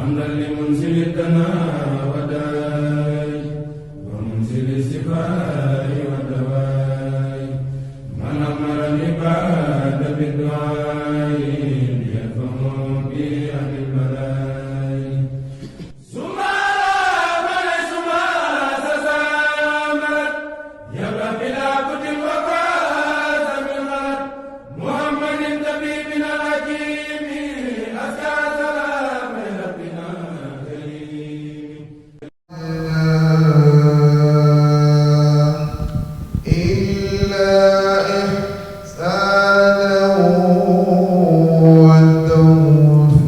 حمدا لمنزل الدنا وداي ومنزل الشفاء والدواء من أمر العباد بالدعاء ليفهم بأهل البلاء ثم من ثم تزامت يبقى بلا بد وفاز بالغد محمد طبيبنا الحكيم أزكى سلام ربنا كريم إلا إحسانا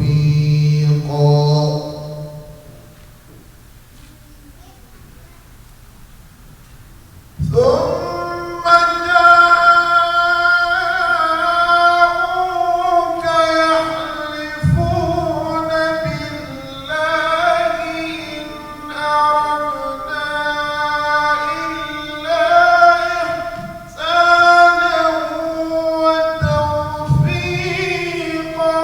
وتوفيقا ثم جاءوك يحلفون بالله إن أردنا إلا إحسانا وتوفيقا.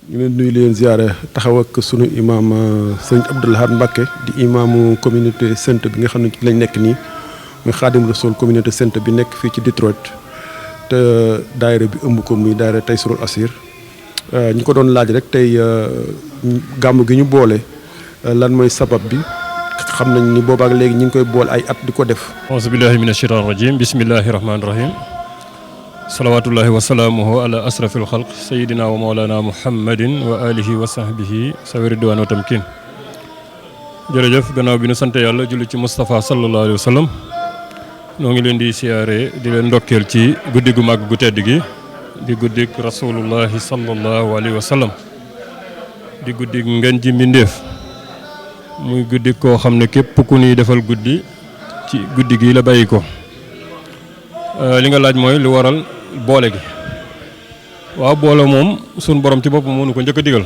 ñu leen nuyu leen ziare taxaw ak sunu imaam sëñ Abdou Lahad Mbacké di imaamu communauté Sainte bi nga xam ne ci lañ nekk nii muy Xaadim Rasul communauté Sainte bi nekk fii ci Detroit te daayira bi ëmb ko muy daayira Taysirul Asir ñu ko doon laaj rek tey gàmm gi ñu boole lan mooy sabab bi xam nañ ni boobaak léegi ñu ngi koy boole ay at di ko def. auzu billahi mina shaytaani rajim bismillahi rahmaani rahim salawatullahi wa salaamuhu ala asrafil xalq sayidina wa mawlana muhammadin wa alihi wa sahbihi sawi ridwaan wa tamkin jërëjëf gannaaw bi nu sant yàlla julli ci Moustapha sallallahu alayhi wa sallam noo ngi leen di siyaare di leen ndokkeel ci guddi gu màgg gu tedd gi di guddik rasulullahi sallallahu alayhi wa sallam di guddik ngeen ji mbindéef muy guddi koo xam ne képp ku ñuy defal guddi ci guddi gi la bàyyi ko li nga laaj mooy lu waral boole gi waaw boole moom suñ borom ci boppam moo nu ko njëkk a digal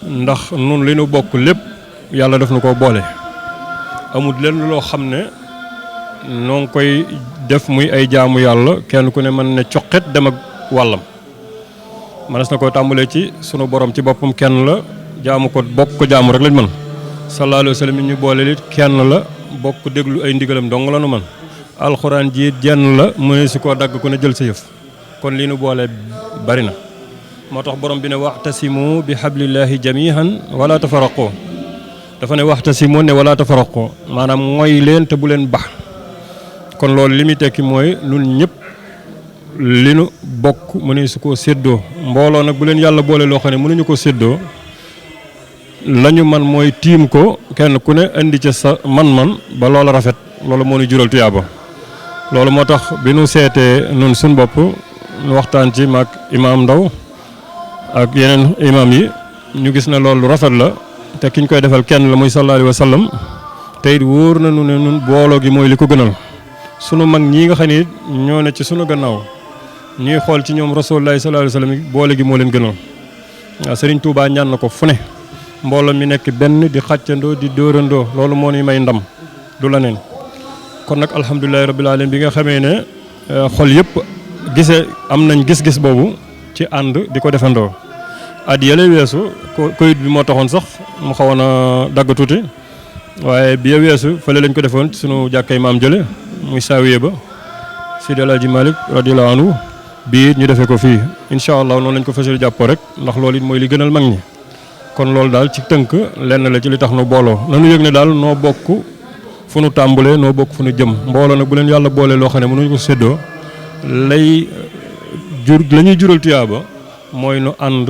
ndax nun li nu bokk lépp yàlla def nu ko boole amul lenn loo xam ne noo ngi koy def muy ay jaamu yàlla kenn ku ne mën ne coqet dem ak wàllam mënees na ko tàmbalee ci sunu borom ci boppam kenn la jaamu ko bokk ko jaamu rek lañ mën sallallahu alayhi wa sallam ñu boole lit kenn la bokk déglu ay ndigalam dong la nu mën alxuraan ji jenn la mu ne si koo dagg ku ne jël sa yëf kon li nu boole bari na moo tax borom bi ne waxtasimu bi hablillahi jamihan wala tafaraqoo dafa ne waxtasimu ne wala tafaraqoo maanaam mooy leen te bu leen bax kon loolu li muy tekki mooy nun ñëpp li nu bokk mu ne su koo séddoo mbooloo nag bu leen yàlla boole loo xam ne mënuñu ko séddoo la ñu man mooy tiim ko kenn ku ne indi ca sa man-man ba loola rafet loolu moo ñu jural tuyaaba loolu moo tax bi nu seetee nun suñ bopp nu waxtaan ci maag imaam Ndaw ak yeneen imaam yi ñu gis ne loolu rafet la te kiñ koy defal kenn la muy sallallahu alayhi wa sallam te it wóor na nu ne nun booloo gi mooy li ko gënal sunu mag ñii nga xam ne ñoo ne ci sunu gannaaw ñuy xool ci ñoom rasulullahi sallallahu alayhi wa sallam boole gi moo leen gënal waaw Serigne Touba ñaan na ko fu ne mbooloo mi nekk benn di xàccandoo di dóorandoo loolu moo ñuy may ndam du la neen kon nag alhamdulilahi rabbil alamin bi nga xamee ne xol yëpp gisee am nañ gis-gis boobu ci ànd di ko defandoo at yële weesu Covid bi moo taxoon sax mu xawoon a dagg tuuti waaye bi weesu fële lañ ko defoon sunu jàkkay maam jële muy saawiye ba Seydi El Hadji Malick radiyallahu anhu bii ñu defee ko fii incha allah noonu lañ ko fasal jàppoo rek ndax loolu it mooy li gënal mag ñi kon loolu daal ci tënk lenn la ci li tax nu booloo nanu yëg ne daal noo bokk fu nu tàmbalee noo bokk fu nu jëm mbooloo nag bu leen yàlla boolee loo xam ne mënuñu ko séddoo lay jur la ñuy jural tuyaaba mooy nu ànd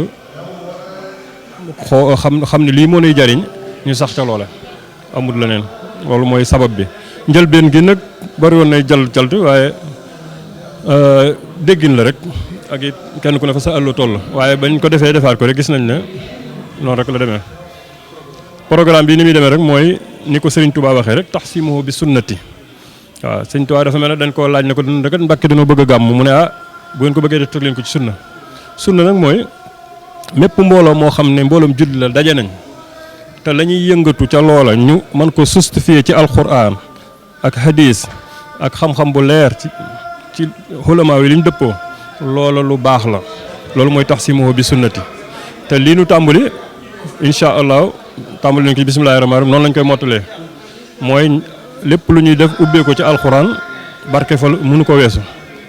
xam ne lii moo nuy jariñ ñu sax ca loole amul leneen loolu mooy sabab bi njëlbeen gi nag bari woon nay jalt waaye déggin la rek ak it kenn ku ne fa sa àllu toll waaye bañ ko defee defaat ko rek gis nañ ne noonu rek la demee programme bi ni muy demee rek mooy ni ko Serigne Touba waxee rek taxsimuhu bi sunnati waaw Serigne Touba dafa mel ne dañ koo laaj ne ko rek Mbàkke dañoo bëgg a gàmm mu ne bu ngeen ko bëggee def teg leen ko ci sunna nag mooy mépp mbooloo moo xam ne mbooloom julli la daje nañ te la ñuy yëngatu ca loola ñu mën ko justifier ci alquran ak hadis ak xam-xam bu leer ci xulamaa yi li ñu dëppoo loola lu baax la loolu mooy taxsimuhu bi sunnati te lii nu tàmbali incha allah tàmbali nañ ko bismillahi rahmaani rahim noonu lañ koy mottalee mooy lépp lu ñuy def ubbee ko ci alxuraan barke fa mënu ko weesu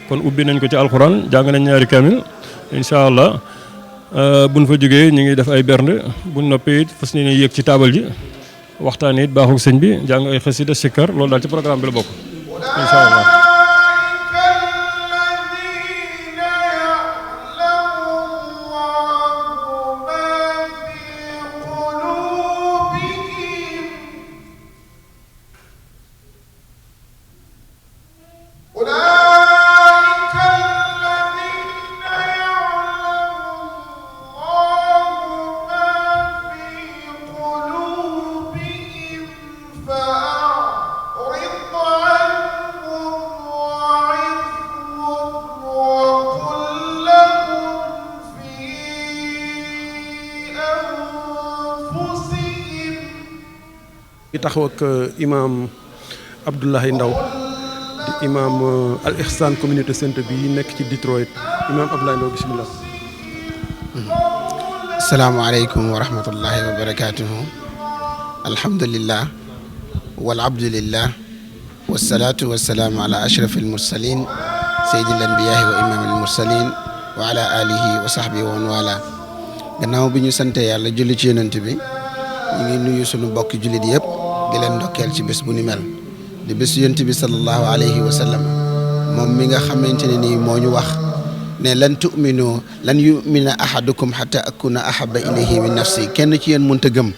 kon ubbi nañ ko ci alxuraan jàng nañ ñaari kamil incha allah buñ fa jógee ñu ngi def ay bernde buñ noppee it fas yéene yéeg ci taabal ji waxtaan it baaxul sëñ bi jàng ay xasida sikkar loolu daal ci programme bi la bokk incha allah. di taxaw ak imam Abdoulaye Ndaw di imam Al Ihsan communauté centre bi nekk ci Detroit imam Abdoulaye Ndaw bismillah. asalaamaaleykum wa rahmatullahi wa barakatuhu alhamdulillah wal abdulillah wasalaatu wasalaamu ala ashraf almursalin sayyidi al anbiyahi wa imam almursalin wa ala alihi wa sahbihi wa man wala gannaaw bi ñu sante yàlla julli ci yonent bi ñu ngi nuyu sunu mbokki jullit yëpp di leen ndokkeel ci bés bu ni mel di bés yonent bi sallallahu alayhi wa sallam moom mi nga xamante ne nii moo ñu wax ne lan yumina ahadukum hatta akuna ahaba ilayhi min nafsi kenn ci yéen mënta gëm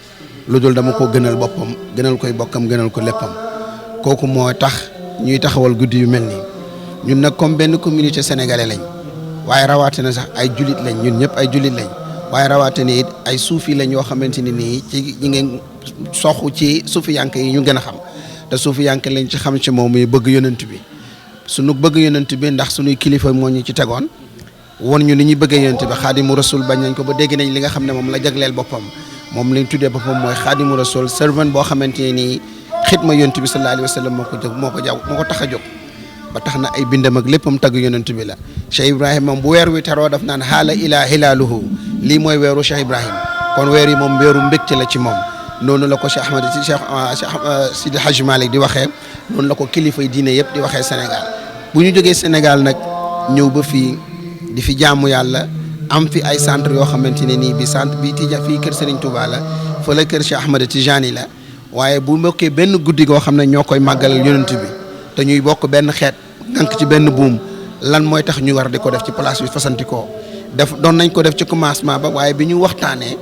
lu dul dama ko gënal boppam gënal koy bokkam gënal ko léppam kooku moo tax ñuy taxawal guddi yu mel nii ñun nag comme benn communauté sénégalais lañ waaye rawatina sax ay julit lañ ñun ñëpp ay julit lañ waaye rawatina it ay suufi lañ yoo xamante ne nii ci ñi ngeen soxu ci suufi yank yi ñu gën a xam te suufi yank lañ ci xam ci moom muy bëgg yonent bi sunu bëgg yonent bi ndax sunuy kilifa moo ñu ci tegoon won ñu ni ñuy bëggee yonent bi xaadimu rasul bañ nañ ko ba dégg nañ li nga xam ne moom la jagleel boppam moom lañ tuddee boppam mooy xaadimu rasul servant boo xamante ne nii xidma yonent bi sallallahu alayhi wa sallam moo ko tax a jóg ba tax na ay bindam ak léppam tagg yonent bi la Cheikh Ibrahima moom bu weer wi taroo daf naan xaala ilaa hilaaluhu lii mooy weeru Cheikh Ibrahima kon weer yi moom weeru mbégte la ci moom noonu la ko Cheikh Sidi Hadj Malick di waxee noonu la ko kilifa yi diine yëpp di waxee Sénégal bu ñu jógee Sénégal nag ñëw ba fii di fi jaamu yàlla am fi ay centre yoo xamante ne nii bi centre bi Tija fii kër Serigne Touba la fa la kër Cheikh Ahmed Tijani la waaye bu bokkee benn guddi goo xam ne ñoo koy màggalal yonent bi te ñuy bokk benn xeet ngànk ci benn buum lan mooy tax ñu war di ko def ci place bi fasantikoo doon nañ ko def ci commencement ba waaye bi ñu waxtaanee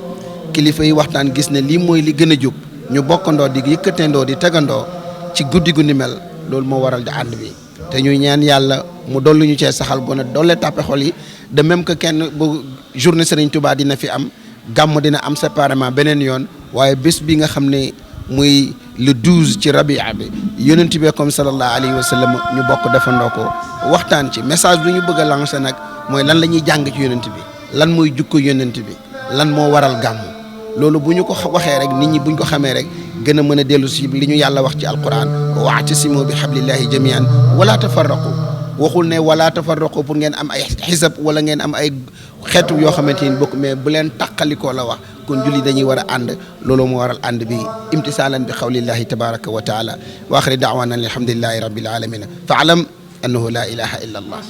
kilifa yi waxtaan gis ne lii mooy li gën a jub ñu bokkandoo di yëkkateendoo di tegandoo ci guddi gu ni mel loolu moo waral di ànd bi te ñuy ñaan yàlla mu dolli ñu cee saxal gone doole tàppe xol yi de même que kenn bu journée Serigne Touba dina fi am gàmm dina am séparément beneen yoon waaye bés bi nga xam ne muy le 12 ci rabia bi yonent bi comme sallallahu alayhi wa sallam ñu bokk defandoo ko waxtaan ci message bi ñu bëgg a lancer nag mooy lan la ñuy jàng ci yonent bi lan mooy jukko yonent bi lan moo waral gàmm loolu bu ñu ko waxee rek nit ñi buñ ko xamee rek gën a mën a dellu si li ñu yàlla wax ci alquran wa'tasimu bi hablillahi jamian wala tafarraqu waxul ne wala tafarraqu pour ngeen am ay xisab wala ngeen am ay xeetu yoo xamante ni bokk mais bu leen taqalikoo la wax kon julli dañuy war a ànd loolu moo waral ànd bi imtisaalan bi xawlillahi tabaraka wa taala wa axiri daawaana alhamdulillahi rabbil alamin fa alam annahu la ilaha illa allah